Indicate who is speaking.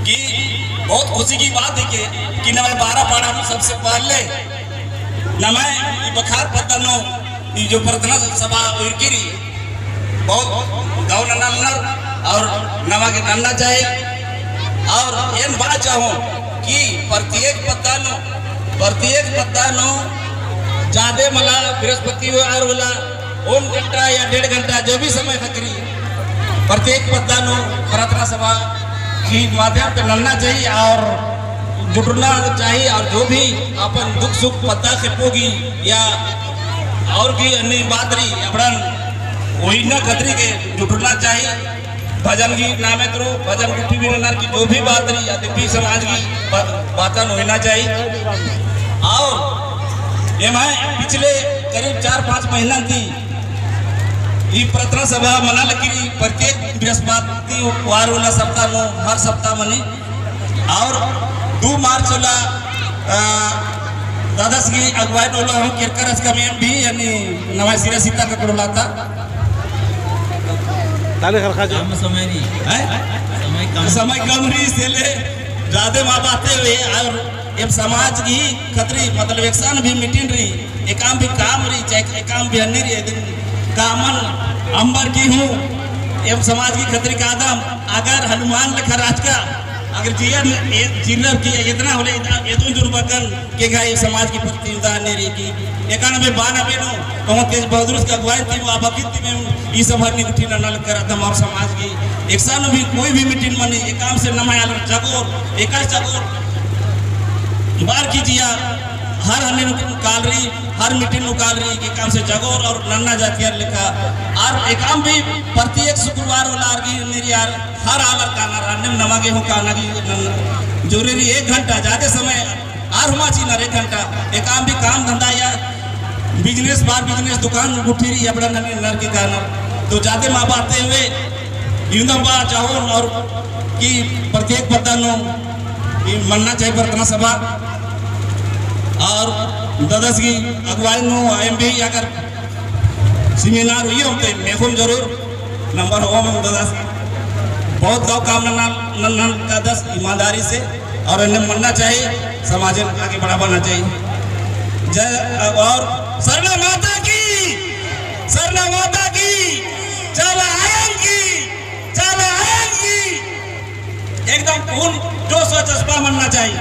Speaker 1: कि बहुत खुशी की बात है कि न मैं 12 पाड़ा में सबसे पहले न मैं ये बखार पत्तनो ये जो प्रार्थना सभा उर्किरी बहुत गाँव नन्नर और नवा के नन्ना चाहे। और एन बात चाहूँ कि प्रत्येक पत्तानो ज्यादा मला बृहस्पतिवार वाला 1 घंटा या 1.5 घंटा जो भी समय खकरी प्रत्येक पत्तानो प्रार्थना सभा की माध्यम से लड़ना चाहिए और जुटना चाहिए। और जो भी अपन दुख सुख पत्ता से पोगी या और भी अन्य बात रही अपना वही न खतरी के जुटना चाहिए। भजन की नामे करो, भजन गुठी भी नर की जो भी बात रही या दिव्य समाज की बातन होना चाहिए। और ये मैं पिछले करीब 4-5 महीना थी ये प्रार्थना सभा मना लगी प्रत्येक बृहस्पति वार वाला सप्ताह नो हर सप्ताह मनी। और 2 मार्च वाला दादा की अगुवाई वाला हम किरकरस का मेम भी यानी नवा सिरा सीता का कड़ोला था।
Speaker 2: ताले खरखा
Speaker 3: कम समय नहीं।
Speaker 1: है।
Speaker 3: समय कम।
Speaker 1: समय कम रही इसलिए ज्यादा माँ बातें हुए। और एक समाज की खतरी मतलब एक सान भी मीटिंग रही, एक काम भी काम रही, चाहे एक काम भी अन्य रही दिन कामन अंबर की हूँ एवं समाज की खतरी का आदम अगर हनुमान लेखा राज का अगर जियर जिलर की इतना होले इतना जुर्बकन के गाय समाज की प्रतियोगिता नहीं रही की 91 92 नो तो तेज बहादुर का अगुवाई थी वो आबकित थी में ये सब हर निगठी नल कर आदम। और समाज की एक साल भी कोई भी मीटिंग मनी एक काम से नमाय जगोर एक जगोर बार कीजिए हर हन्ने निकाल रही, हर मीटिंग निकाल रही कि काम से जगोर और नन्ना जातियार लिखा। और एक काम भी प्रत्येक शुक्रवार वाला की मेरी यार हर आलर काना अन्य नमागे हो काना की जरूरी 1 घंटा ज्यादा समय are हुमा ची एक घंटा एक काम भी काम धंधा या बिजनेस बार बिजनेस दुकान गुठी रही अपना नन्हे नर की काना तो ज्यादा माँ बातें हुए यूं बा चाहो और कि प्रत्येक पत्ता नो मनना चाहिए प्रार्थना सभा। और दादाजी की अगुवाई नो एम भी अगर सेमिनार हुई होते मैं जरूर नंबर हो दादाजी बहुत गाँव काम नन्ना का दस ईमानदारी से और इन्हें मनना चाहिए, समाज आगे बढ़ाना चाहिए। जय और सरना माता की, सरना माता की, चल आएंगी, चल आएंगी। एकदम खून जोश और जज्बा मनना चाहिए।